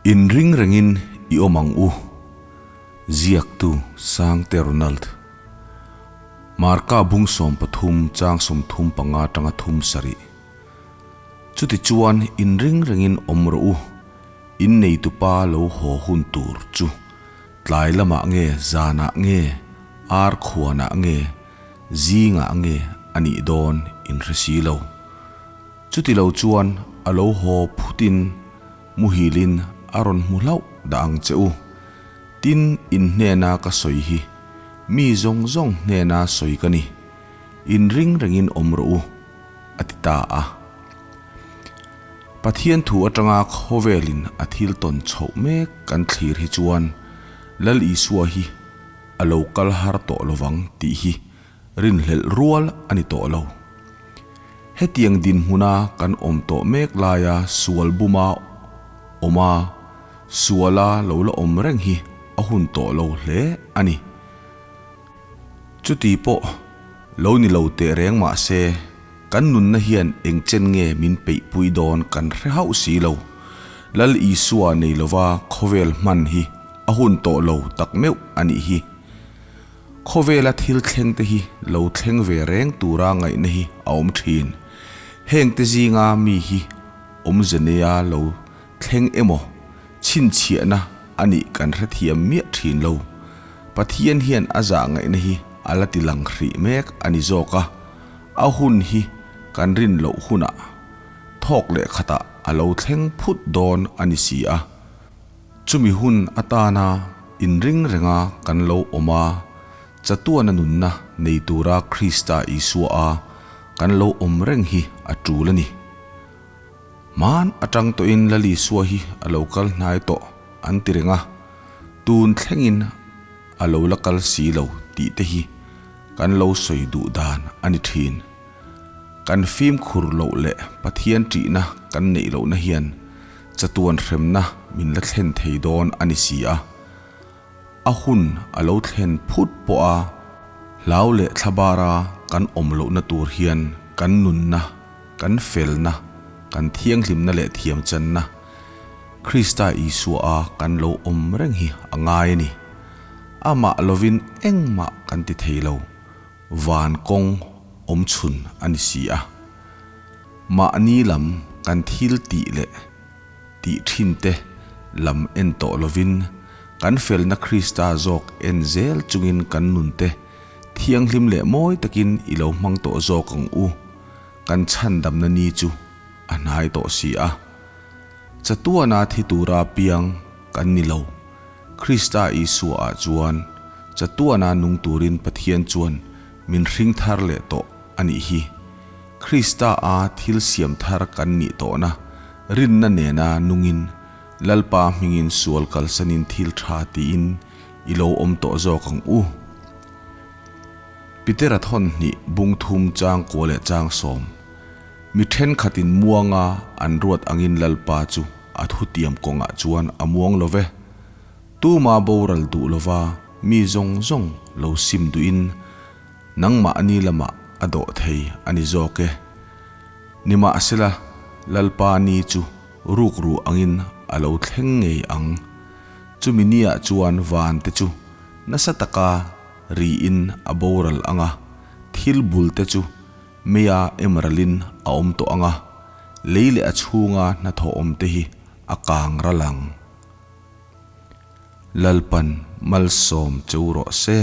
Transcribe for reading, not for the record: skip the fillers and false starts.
Inring rengin i awm ang u, ziaktu Sangte Ronald. Marka bung 13 chang 35 tanga 37. Chutichuan inring rengin awm rawh u, in neitupa lo haw hun tur chu tlai lamah nge zanah nge ar khuanah nge zingah nge a nih dawn in hre si lo. Chutilo chuan a lo haw phutin muhilin a rawn hmu hlauh dah ang che u. Tin, in hnena ka sawi hi mi zawng zawng hnena sawi ka ni. Inring rengin awm rawh u, a ti ta a. Pathian thu atanga khawvelin a thil tawn chhoh mek kan thlir hi chuan Lal Isua hi a lo kal har tawh lovang tih hi rinhlelh rual a ni tawh lo. Hetiang dinhmuna kan awm tawh mek laia sual buma awma suala lo la awm reng hi a hun tawh lo hle a ni. Chuti pawh lo ni lo teh reng mah se, kan nunna hian eng chen nge min peihpui dawn kan hre hauh si lo. Lal Isua nei lova khawvel hman hi a hun tawh lo tak meuh a nih hi. Khawvela thil thleng te hi lo thleng ve reng tura ngaihna hi a awm thin. Heng te zinga mi hi awmze neia lo thleng emaw chhinchhiahna a nih kan hrethiam miah thin lo. Pathian hian a zah ngaihna hi a la ti lang hrih mek a ni zawk a, a hun hi kan rin loh hunah thawk leh khatah a lo thleng phut dawn a ni si a. Chumi hun atana inring renga kan lo awm a, chatuana nunna nei tura Krista Isua a kan lo awm reng hi a tul a ni. Hman atang tawhin Lal Isua hi a lo kal hnai tawh an ti reng a, tun thlengin a lo la kal si lo tih te hi kan lo sawi duh dan a ni thin. Kan fimkhur loh leh Pathian ṭihna kan neih lohna hian chatuan hremna min la thlen thei dawn a ni si a. A hun a lo thlen phut pawh a, hlau leh thlabara kan awm lohna tur hian kan nunna, kan felna, kan thianghlimna leh thiamchanna Krista Isua a kan lo awm reng hi a ngai a ni. Amah lovin engmah kan ti thei lo. Van kawng awm chhun a ni si a. Mahni lam kan thil tih leh tih thin te lam en tawh lovin kan felna Krista zawk en zel chungin kan nun te thianghlim leh mawi takin i lo hmang tawh zawk ang u, kan chhandamna ni chu a hnai tawh si a. Chatuana thi tura piang kan ni lo, Krista Isua ah chuan chatuana nung turin Pathian chuan min hring thar leh tawh a nih hi. Krista a thil siam thar kan nih tawhna rinna nena nungin Lalpa hmingin sual kalsanin thil tha tiin i lo awm tawh zawk ang u. Petera thawn hnih bung thum chang kua leh chang sawm. Mi thenkhatin muanga an ruat angin Lalpa chu a thutiam kawngah chuan a muang lo ve. Tuma boral duh lova mi zawng zawng lo sim duhin nangmahni lamah a dawh thei a ni zawk e. Nimahsela, Lalpa ni chu rukru angin a lo thleng ngei ang. Chumi niah chuan vante chu nasa taka riin a boral ang a, thil bulte chu meia emralin a awm tawh ang a, lei leh a chhunga hnathawh awmte hi a kang ral ang. Lalpan malsawm cheu rawh se.